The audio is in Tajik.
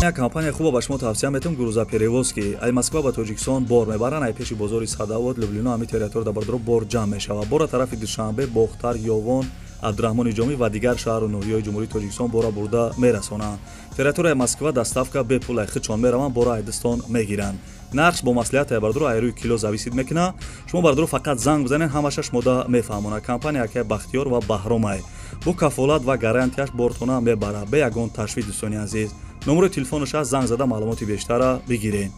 Як компания хуба ба шумо тавсия метавам, грузоперевозки. Ай Москва ба Тоҷикистон бор мебаранд, ай пеши бозори Садовод, Люблино, ҳами территория бардоро бор ҷамъ мешавад. Бора тарафи Душанбе, Бохтар, Ёвон, Абдураҳмони Ҷомӣ ва дигар шаҳру ноҳияҳои Ҷумҳурии Тоҷикистон бора бурда мерасонанд. Территорияи Москва доставка бепул, ай худшон мераванд, бора айдистон мегиранд. Нархш бо маслиҳат, ай бардоро, ай рӯи кило зависит мекунад. Шумо, бардоро, фақат занг бизанед, ҳамаша шумода мефаҳмонад. Компания акай Бахтиёр ва Баҳромай, бо кафолат ва гарантияш бортона мебарад, бе ягон ташвиш. Дӯстони азиз, номерои телефонаш аст, занг зада маълумоти бештара бигиред.